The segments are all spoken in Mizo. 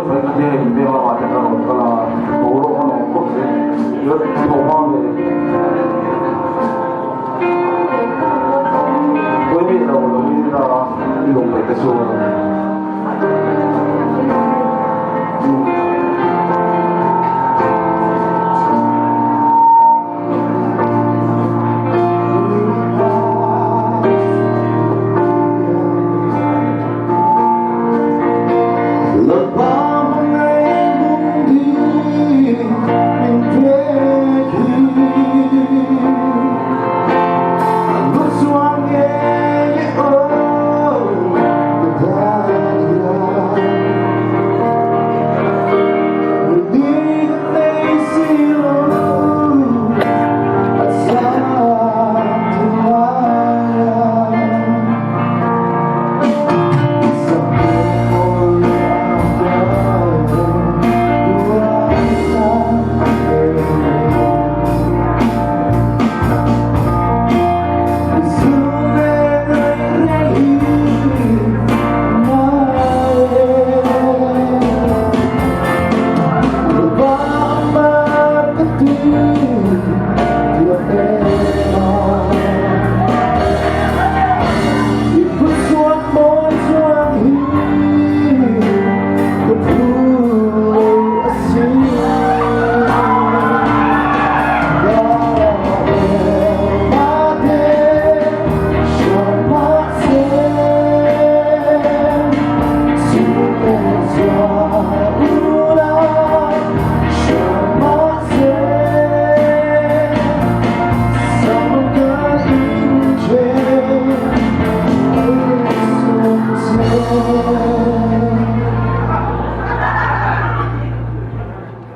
Vawiin kha hei in veng lamah te ka rawn kal a, boruak a nuam khawp mai. I va tho hma nge? Pawi miah lo lo in a i lawm mai te chuan.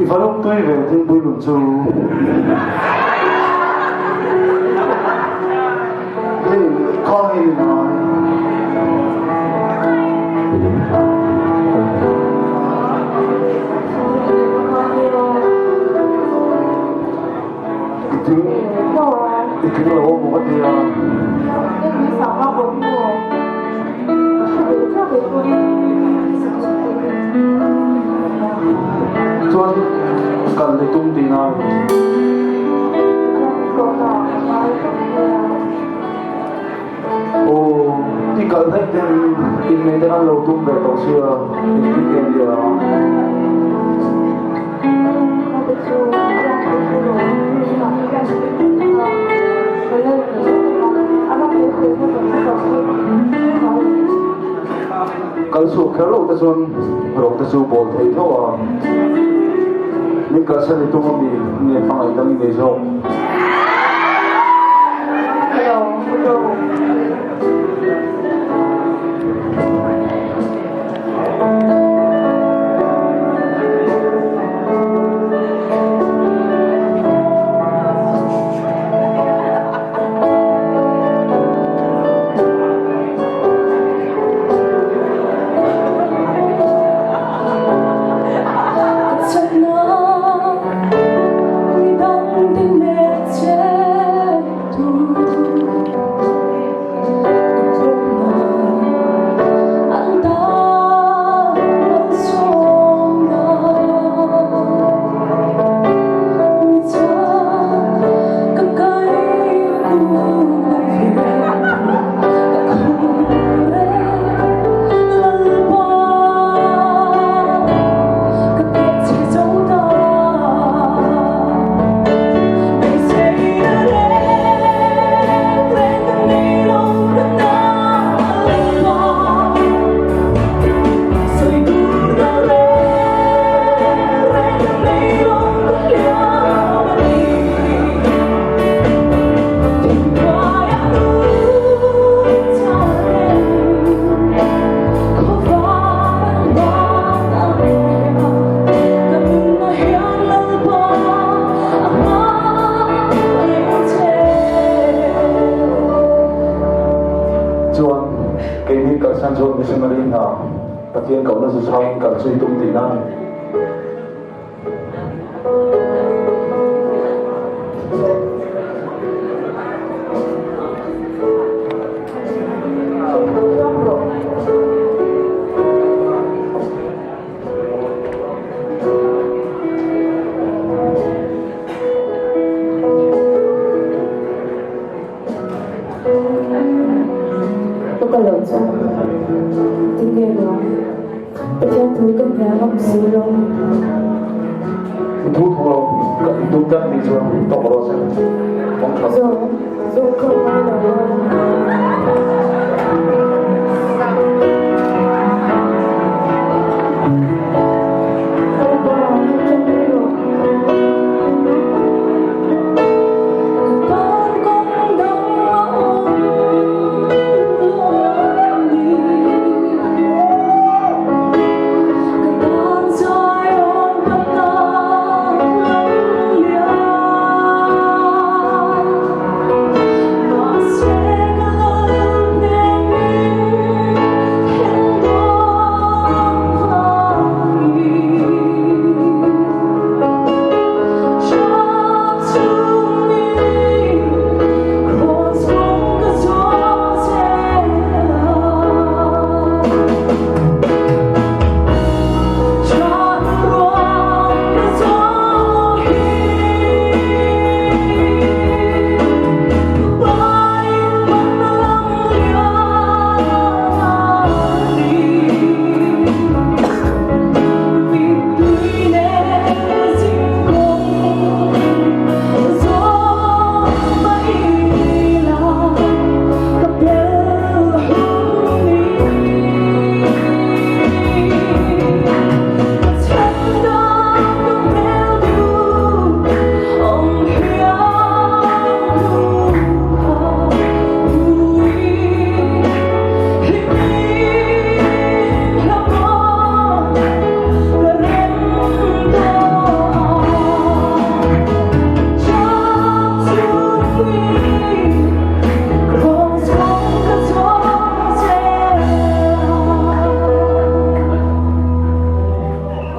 I va lawm tui ve thingpui nun chu. Hei khawnge in ngai. I tling i tling lo maw ka tia. Chuan kal leh tum tihna a ni. Aw, i kal daih ten inneih te kan lo tum ve tawh sia, engtin nge nia? Kal chhuak kher lo te chuan rawng te chu bawl thei tho a, min kalsan i tum a mi nge hmangaih dang i nei zawk? Chuan keini kalsan chuan missionary hna Pathian kohna chu chhangin kal chu i tum tihna a ni. Duh tlat nih chuan tawk rawh se. Mawng tha. Zo, zo ka ngai lo a.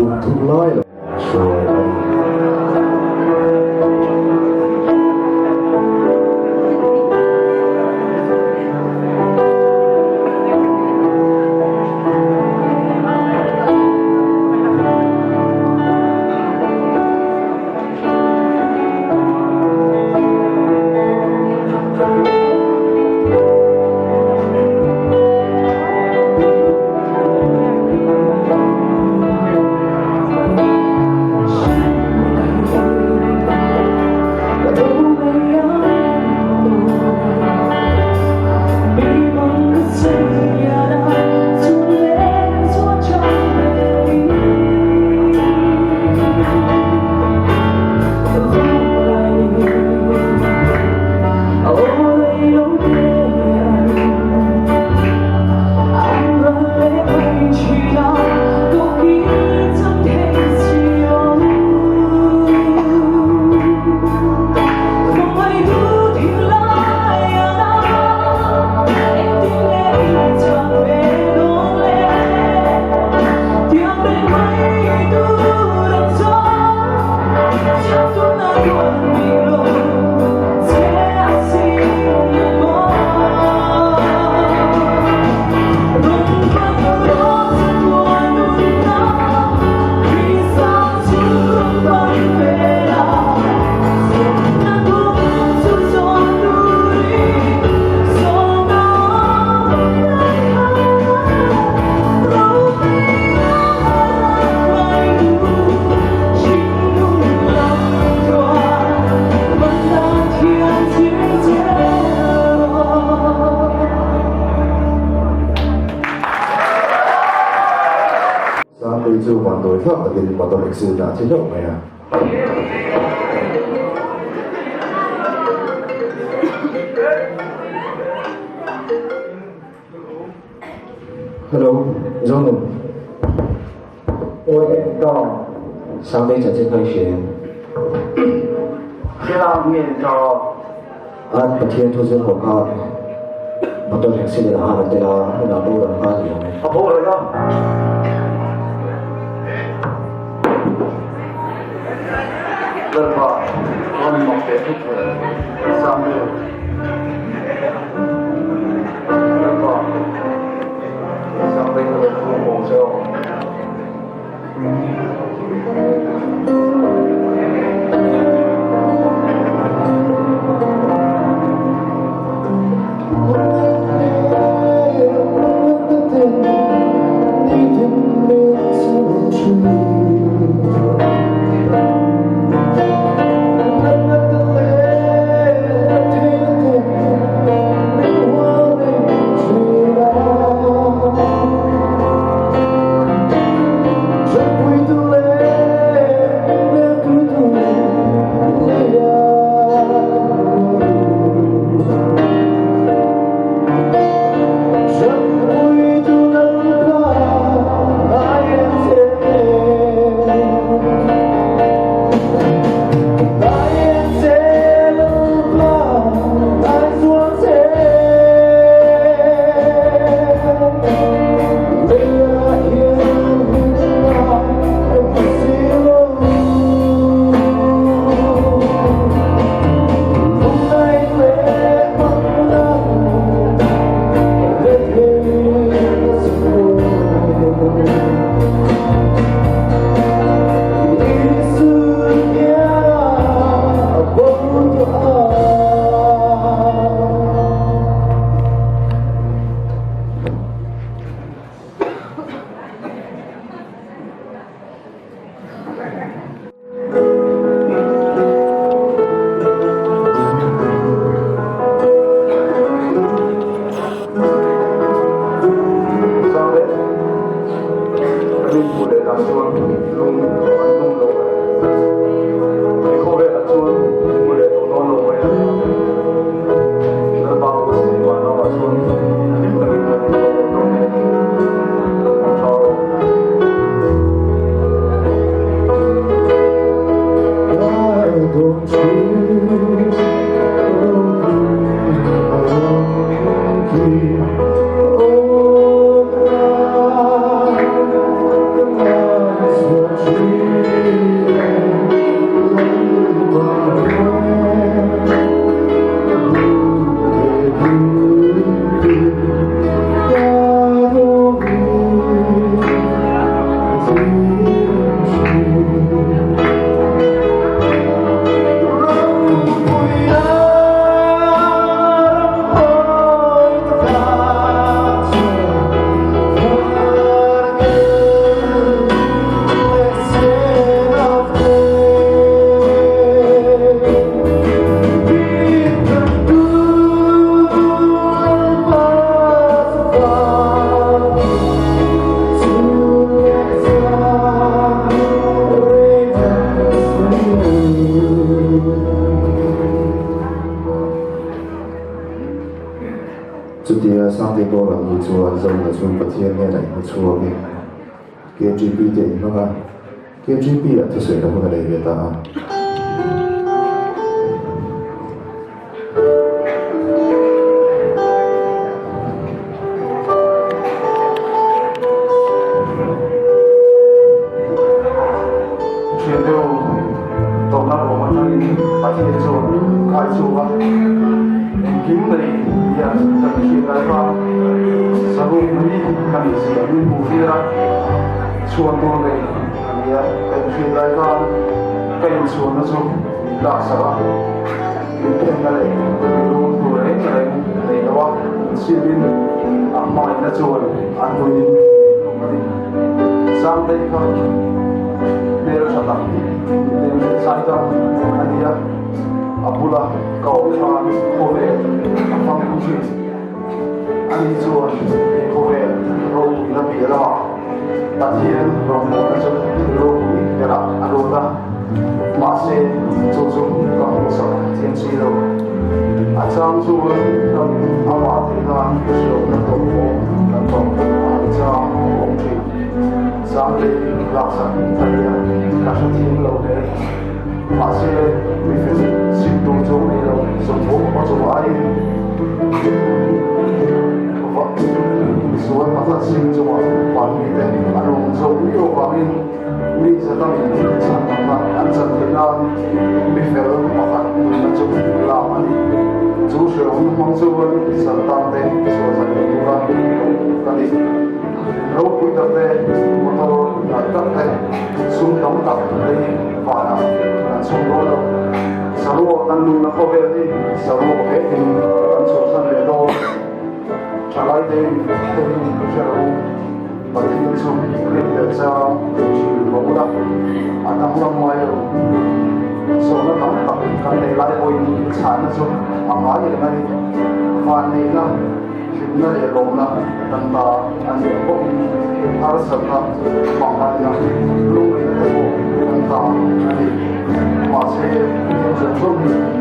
Kum thum lai lo hruai a ni. Sangtei chu vandawi thlak takin motor accident ah a thi hlauh mai a. Hello, Zonun. Awi en ta. Sangtei chanchin kha i hria em? Hria nge ni ta? An Pathian thu zir ho kha motor accident ah khan a tel a, hmunah boral nghal ni awm e. A boral a. Lalpa, rawn mak teh thut ve, Samuel. Lalpa, Sangtei kha lo thu awm che aw. Sangre, kan inhmuh leh dan chuan lung an lung lo mai. He khawvelah chuan inhmu leh tawh dawn lo mai a. Lalpa Kawsei vanramah chuan hlim takin kan intawk leh dawn e. Ang tha rawh. Chutia Sangte boral ni chuan Zona chu Pathian hnenah inhmu chhuakin KGP te a inhmang a, KGP ah thusawi na hun a nei ve ta a. Thian deuh tawrhna ruam atangin Pathian chuan kai chhuak a, engkim nei hian kan hriat lai kha saruak mai kan inziah min hmuh tir a, chhuan tur nei a ni a, ka inhriat lai khan ka inchhuanna chu min laksak a, min phenna leh min run tur reng reng nei lo a, min siamin a hmangaihna chuan a hnuaiin min hlum a ni. Sangtei kha hmel tha tak, hmel leh zai tak a ni a, a bula ka awm khan khawvel a fang thin. Ani chuan he khawvel ropuina piah lamah Pathian rawngbawlna chu thil ropui berah a lut a, mahse chu chu ka hmuhsak thiam si lo. A chang chuan ka mit amah theih nan hriatna tawh pawh kan tawh a chang a awm thin. Sangtei laksak ka nia, ka hrethiam lo hle. Mahse mifel sim tur chu nei lo, zawmthawm a chawh aiin misual pakhat sim chungah van mite an awm zawk miau avangin mi zatamin chhandamna an chan theih nan mifel pakhat nunna chu lak a ni. Chu hrehawmna hmang chuan Santante sual zan leh tura ka ni. Ropui tak te, motor nalh tak te, sum tam tak te hi vanah kan chhawm dawn lo. Saruak kan nunna khawvel hi saruak vekin kan chhuahsan leh dawn. Thalai te in hei hi hre lo u, Pathian chu rin leh chang thin rawh ula, a danglam ngai lo. Zawhna tam tak kan nei lai pawhin chhahna chu a ngai reng a ni. Vanneihna. Hlimna leh lawmna kan ta a ni ang bawkin harsatna, hmangaihna, lungngaihna te pawh kan ta a ni. Mahse, heng zawng zawng hi